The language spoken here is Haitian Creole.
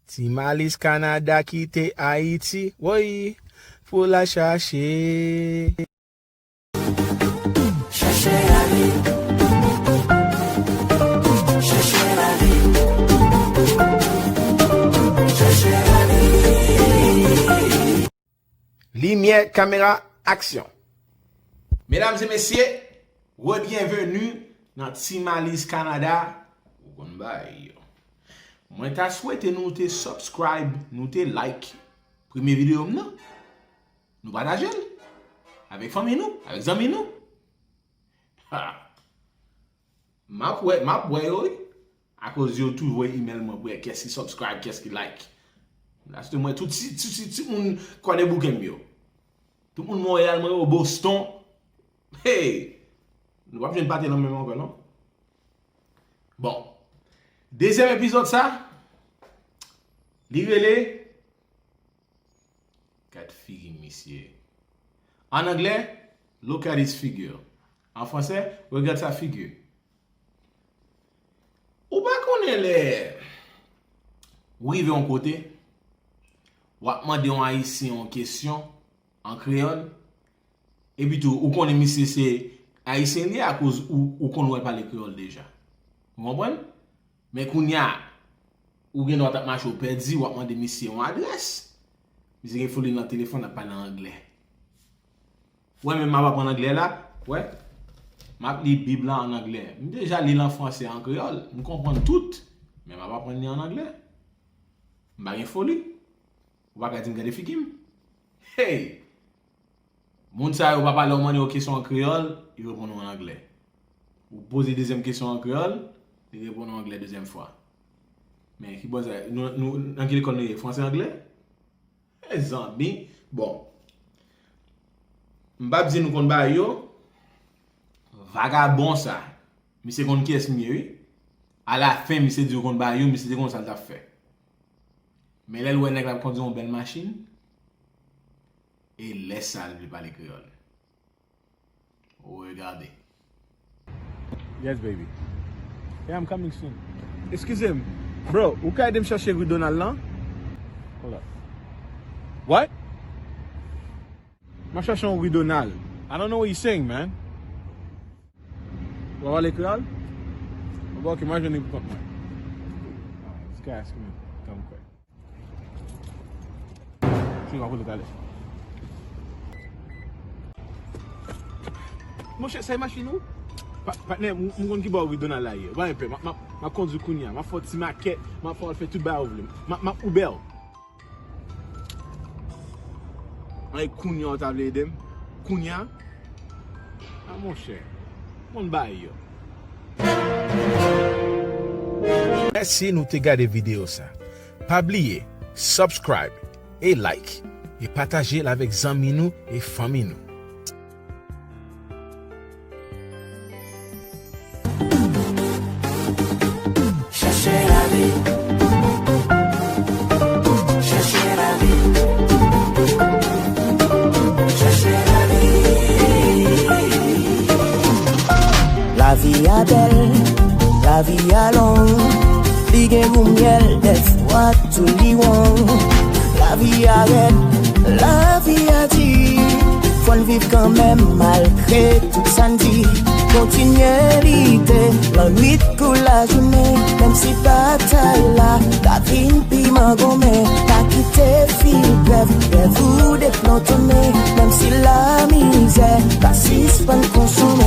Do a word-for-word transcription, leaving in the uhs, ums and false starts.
Ti Malis Kanada kite Ayiti, woy, pou l al chache. Chache lavi. Chache lavi. Chache lavi. Limyè, kamera, aksyon. Medam e mesye, rebyenveni nan Ti Malis Kanada. Ou konn bagay yo. Mwen ta swete nou te subscribe, nou te like premye videyo m nan. Nou pataje l avèk fanmi nou, avèk zanmi nou. Ha! M ap wè, m ap wè yo, wi. Akoz yo tou voye email mwen pou wè kiyès ki subscribe, kiyès ki like. La, se mwen, tout ti, ti, ti, ti moun Kwadèboukè m yo. Tout moun Monreyal mwen yo, Boston. Hey! Nou p ap jwenn pate nan men m ankò, non? Bon. Dezyèm epizòd sa, li rele Gad figi misye. An anglè, look at his figure. An fransè, regarde sa figure. Ou pa konnen lè ou rive yon kote, w ap mande yon Ayisyen yon kesyon an kreyòl, epi tou, ou konnen misye se Ayisyen li ye akoz ou, ou konn wè l pale kreyòl deja. Ou konprann? Men kounye a, ou gen dwa t ap mache, ou pèdi, w ap mande misye yon adrès. Misye gen foli nan telefòn, l ap pale an anglè. Wè, men m ap aprann anglè la, wè. M ap li Bib la an anglè. M deja li l an fransè, an kreyòl. M konprann tout, men m ap aprann li an anglè. M pa gen foli. Ou pa ka di m gade figi m. Hey! Moun sa yo pa pale, ou mande yo kesyon an kreyòl, yo reponn ou an anglè. Ou poze dezyèm kesyon an kreyòl, li reponn ou anglè dezyèm fwa. Men ki bò sa, nou, nou, nan ki lekòl nou ye? Fransè, anglè? Mezanmi, bon. M p ap di nou konn bagay yo. Vagabon sa, misye konn kiyès m ye, wi. Alafen, misye di yo konn bagay yo, misye te konn sa l t ap fè. Men lè l wè nèg la ap kondui yon bèl machin, e lè sa l vle pale kreyòl. Regardez. Yes, baby. Yeah, I'm coming soon. Excusez-moi. Bro, ou ka ede m chèche ri Donald lan? Hold up. What? M ap chèche yon ri Donald. I don't know what you're saying, man. Ou pa pale kreyòl? Bon, ok, m a jwenn li pou kont mwen. Alright, this guy asking me to come quick. Si w ap koute talè. Monchè, sa e machin ou? Pa, patnè, m, m konn ki bò ri Donald la ye. Ou pa gen pè, m ap, m ap, m ap kondui kounye a. M ap fè w ti makèt, m ap fè w al fè tout bagay ou vle. M ap, m ap Uber w. Ay, kounye a ou ta vle ede m? Kounye a? A, monchè, m konn bagay yo. Mèsi nou te gade videyo sa. Pa bliye, subscribe e like, e pataje l avèk zanmi nou e fanmi nou. Chache lavi. Chache lavi. Chache lavi. Lavi a bèl, lavi a long, li gen gou myèl, dèfwa tou li won. Lavi a rèd, lavi a di, fò n viv kanmenm malgre tout sa n di. Kontinye lite, lannwit kou lajounen, menm si batay la, la vin pi mangonmen. Pa kite fil grèv, grèv ou deplòtonnen, menm si lamizè pa sispann konsonmen.